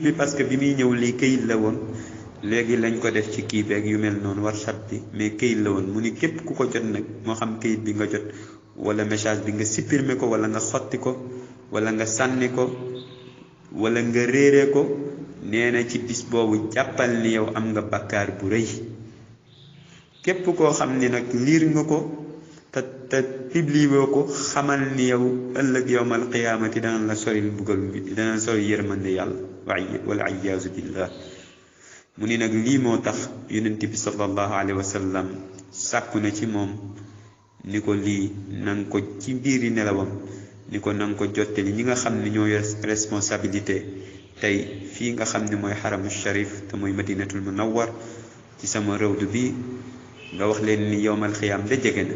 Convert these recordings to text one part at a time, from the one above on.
bi parce que bi muy ñëw lii këyit la woon léegi lañ ko def ci kii beeg yu mel noonu WhatsApp bi mais këyit la woon mu ni képp ku ko jot nag moo xam këyit bi nga jot wala message bi nga supprimer ko wala nga xotti ko wala nga sànni ko wala nga réere ko nee na ci bis boobu jàppal ni yow am nga bakkaar bu rëy képp koo xam ni nag liir nga ko te publier ko xamal ni yow ëllëg yowmal qiyaamati dana la sori mbugal bi dana la sori yërmande yàlla wal iyaazu billah mu ni nag lii moo tax yonent bi sallallahu alayhi wa sallam sàkku na ci moom ni ko lii nanga ko ci biiri nelawam ni ko nanga ko jottali ñi nga xam ne ñoo yor responsabilité tey fii nga xam ne mooy xaramu sharif te mooy madinatul munawwar ci sama rawdu bi nga wax leen ni yowmal xiyaam da jege na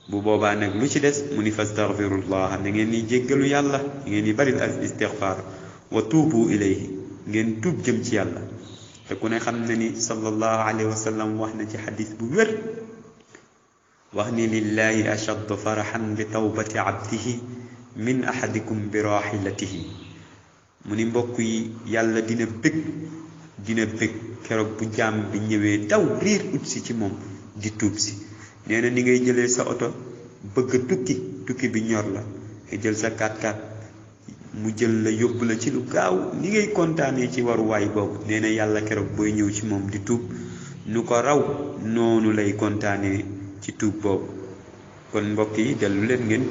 bu boobaa nag lu ci des mu ni fastaghfirullah na ngeen ni jéggalu yàlla ngeen ni baril al istighfar wa tuubu ilayhi ngeen tuub jëm ci yàlla te ku ne xam na ni sallallahu alayhi wa sallam wax na ci xadis bu wér wax ni lillahi ashaddu faraxan bi tawbati abdihi min ahadikum bi rahilatihi mu ni mbokk yi yàlla dina bëgg keroog bu jaam bi ñëwee daw riir ut si ci moom di tuub si nee na ni ngay jëlee sa oto bëgg tukki bi ñor la nga jël sa 4x4 mu jël la yóbbu la ci lu gaaw ni ngay kontaanee ci waruwaay boobu nee na yàlla keroog booy ñëw ci moom di tuub nu ko raw noonu lay kontaanee ci tuub boobu kon mbokk yi dellu leen ngeen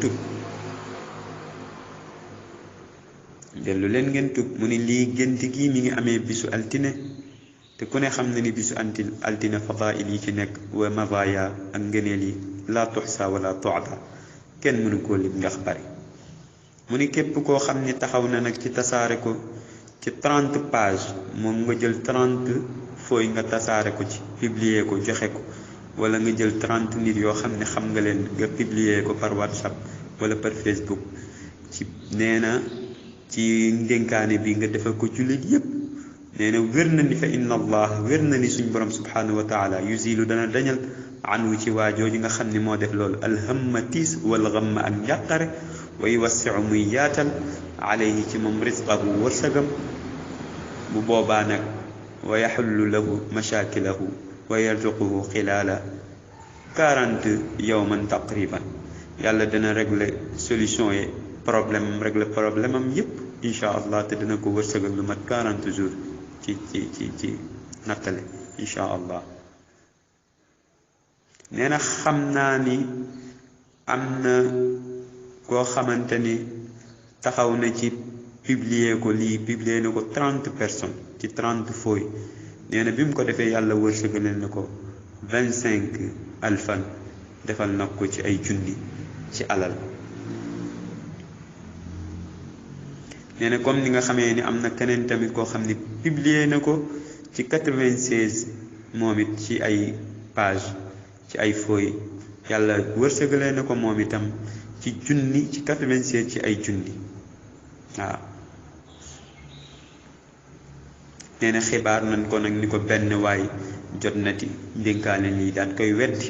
tuub mu ni lii gént gi mi ngi amee bisu altine te ku ne xam na ni bisu altine fadail yi ci nekk wa mazaya ak ngëneel yi la tuxsa wala tuada kenn mënu koo lim ndax bari mu ni képp koo xam ni taxaw na nag ci tasaare ko ci 30 page moom nga jël 30 fooy nga tasaare ko ci publier ko joxe ko wala nga jël 30 nit yoo xam ne xam nga leen nga publier ko par WhatsApp wala par Facebook ci nee na ci ndénkaane bi nga defal ko jullit yépp nee na wér na ni fa inna allah wér na ni suñ borom subhanahu wa taala yuzilu dana dañal anhu ci waa jooju nga xam ne moo def loolu alhamma tiis wal ghamma ak njàqare wa yuwassiu muy yaatal alayhi ci moom risqahu wërsëgam bu boobaa nag wa yaxullu lahu mashakilahu wa yarzuquhu xilaala 40 yawman taqriban yàlla dana régler solution yi régler problème am yépp incha allah te dana ko wërsëgal lu mat 40 jours ci nattale incha allah nee na xam naa ni am na koo xamante ni taxaw na ci publier na ko 30 personnes ci 30 fooy nee na bi mu ko defee yàlla wërsëgal na ko 25 alfan defal na ko ci ay junni ci alal nee na comme ni nga xamee ni am na keneen tamit koo xam ni publier na ko ci 96 moom it ci ay page ci ay fooy yàlla wërsëgalee na ko moom itam ci junni ci 96 ci ay junni waaw nee na xibaar nañ ko nag ni ko benn waay jot na ci ndénkaane lii daan koy weddi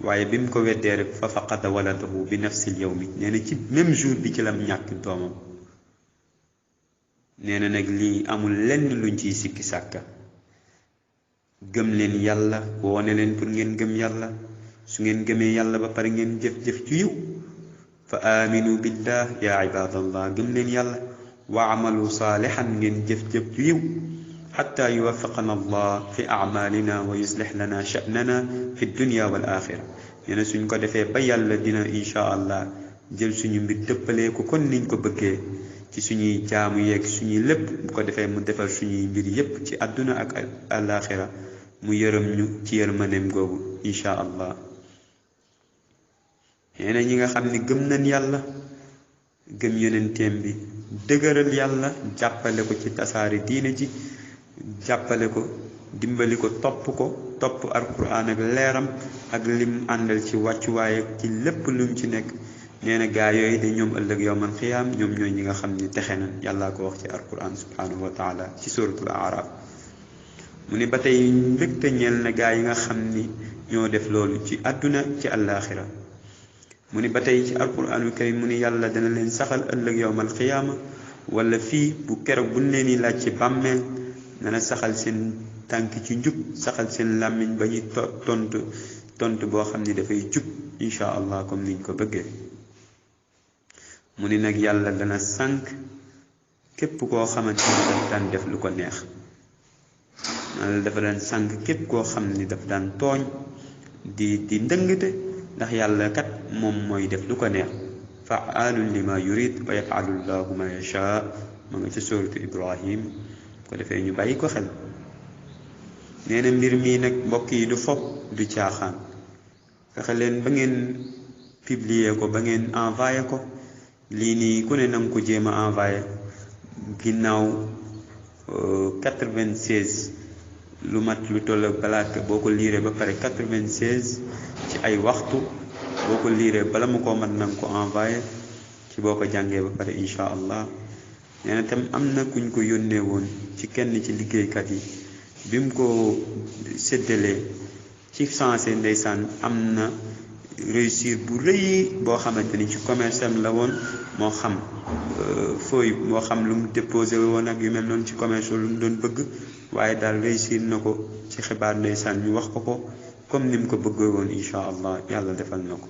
waaye bi mu ko weddee rek fa faqada waladahu bi nafsil yawmi nee na ci même jour bi ci lam ñàkk doomam nee na nag lii amul lenn luñ ciy sikki sàkka gëm leen yàlla woone leen pour ngeen gëm yàlla su ngeen gëmee yàlla ba pare ngeen jëf-jëf ci yiw fa aminu billah ya ibadallah gëm leen yàlla wa amalu saalihan ngeen jëf-jëf ci yiw xatta yuwaffiqana allah fi amalina wa yuslix lana sha'nana fi dunya wal axira nee na suñ ko defee ba yàlla dina insha allah jël suñu mbir dëppalee ko kon niñ ko bëggee ci suñuy jaamu yeeg suñuy lépp bu ko defee mu defal suñuy mbir yépp ci àdduna ak alaxira mu yërëm ñu ci yërmaneem googu insha allah nee na ñi nga xam ne gëm nañ yàlla gëm yonenteem bi dëgëral yàlla jàppale ko ci tasaare diine ji jàppale ko dimbali ko topp alquran ak leeram ak lim àndal ci wàccuwaay ak ci lépp lum ci nekk nee na gaa yooyu de ñoom ëllëg yowmal xiyaam ñoom ñooy ñi nga xam ni texe na yàllaa ko wax ci alquran subhanahu wa taala ci suratul araf mu ni ba tey mbégte ñeel na gaa yi nga xam ni ñoo def loolu ci àdduna ci àllaaxira mu ni ba tey ci alquranul karim mu ni yàlla dana leen saxal ëllëg yowmal xiyaama wala fii bu keroog buñ leen di laaj ci bàmmeel dana saxal seen tànk ci njub saxal seen làmmiñ ba ñuy tontu boo xam ni dafay jub insha allah comme niñ ko bëggee. mu ni nag yàlla dana sànk képp koo xamante ni daf daan def lu ko neex. yàlla dafa daan sànk képp koo xam ni daf daan tooñ di ndëngte ndax yàlla kat moom mooy def lu ko neex. fa'aalun lima yurid wa yaf'alu llahu ma yasha ma nga ci suuratu Ibrahim ko defee ñu bàyyi ko xel. nee na mbir mii nag mbokk yi du fopp du caaxaan fexe leen ba ngeen publier ko ba ngeen envoyé ko lii nii ku ne nanga ko jéem a envoyé ginnaaw 96 lu mat lu toll balaat boo ko liiree ba pare 96 ci ay waxtu boo ko liiree bala mu ko mat nanga ko envoyé ci boo ko jàngee ba pare insha allah. nee na tam am na kuñ ko yónnee woon ci kenn ci liggéeykat yi bi mu ko séddalee ci sensé ndeysaan am na réussir bu rëy boo xamante ni ci commerce am la woon moo xam fooy moo xam lu mu déposé woon ak yu mel noonu ci commerce lu mu doon bëgg waaye daal réussir na ko ci xibaar ndeysaan ñu wax ko comme ni mu ko bëggee woon insha allah yàlla defal na ko.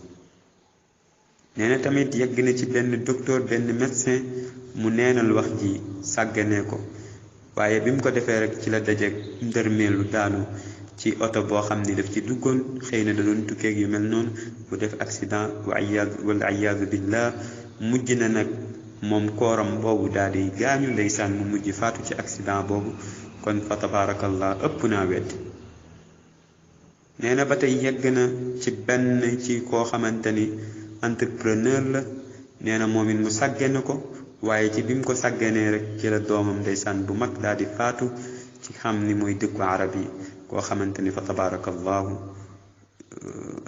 nee na tamit yegg na ci benn docteur benn médecin mu neenal wax ji sàgganee ko waaye bi mu ko defee rek ci la dajeeg ndërmeelu daanu ci oto boo xam ni daf ci duggoon xëy na da doon tukkeeg yu mel noonu bu def accident wala iyaadu billah mujj na nag moom kooram boobu daal di gaañu ndeysaan mu mujj faatu ci accident boobu kon fa tabarakallah ëpp naa wet. nee na ba tey yegg na ci benn ci koo xamante ni entrepreneur la nee na moom it mu sàggane ko waaye ci bi mu ko sàgganee rek ci la doomam ndeysaan bu mag daal di faatu ci xam ni mooy dëkku arab yi koo xamante ni fa tabarakallahu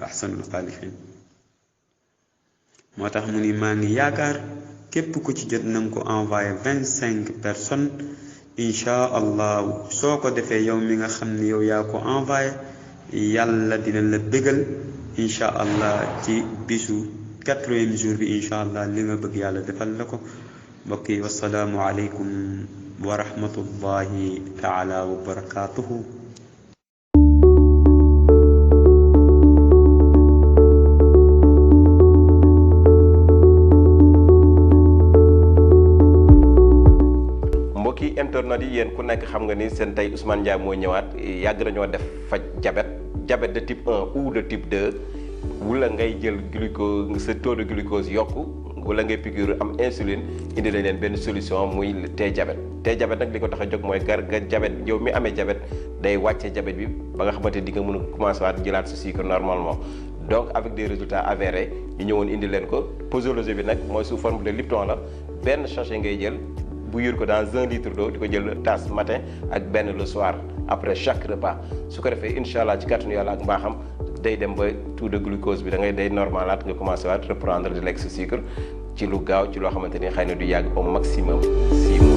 ahsanul xaaliqin. moo tax mu ni maa ngi yaakaar képp ku ci jot nanga ko envoyé 25 personnes insha allahu soo ko defee yow mi nga xam ni yow yaa ko envoyé yàlla dina la bégal insha allah ci bisu 4e jour bi insha allah li nga bëgg yàlla defal la ko. mbokk yi wassalaamu aleykum wa rahmatullahi taala wa barakatuhu. mbokki internet yi yéen ku nekk xam nga ni seen tey Ousmane Ndiaye moo ñëwaat yàgg nañoo def faj diabète de type 1 ou de type 2 wala ngay jël glucose sa taux de glucose yokku wala ngay piqûre am insuline indi la leen benn solution muy tee diabète nag li ko tax a jóg mooy ga diabète yow mi amee diabète day wàcce diabète bi ba nga xamante di nga mën a commencé waat jëlaat sa sucre normalement donc avec des résultats avérés ñu ñëwoon indi leen ko. posologie bi nag mooy sous forme de Lipton la benn sachet ngay jël bu yur ko dans 1 litre d'eau di ko jël tasse matin ak benn le soir après chaque repas su ko defee incha allah ci kàttanu yàlla ak mbaaxam day dem ba taux de glucose bi day normalaat nga commencé waat reprendre di lekk sa sucre ci lu gaaw ci loo xamante ni xëy na du yàgg au maximum 6 mois.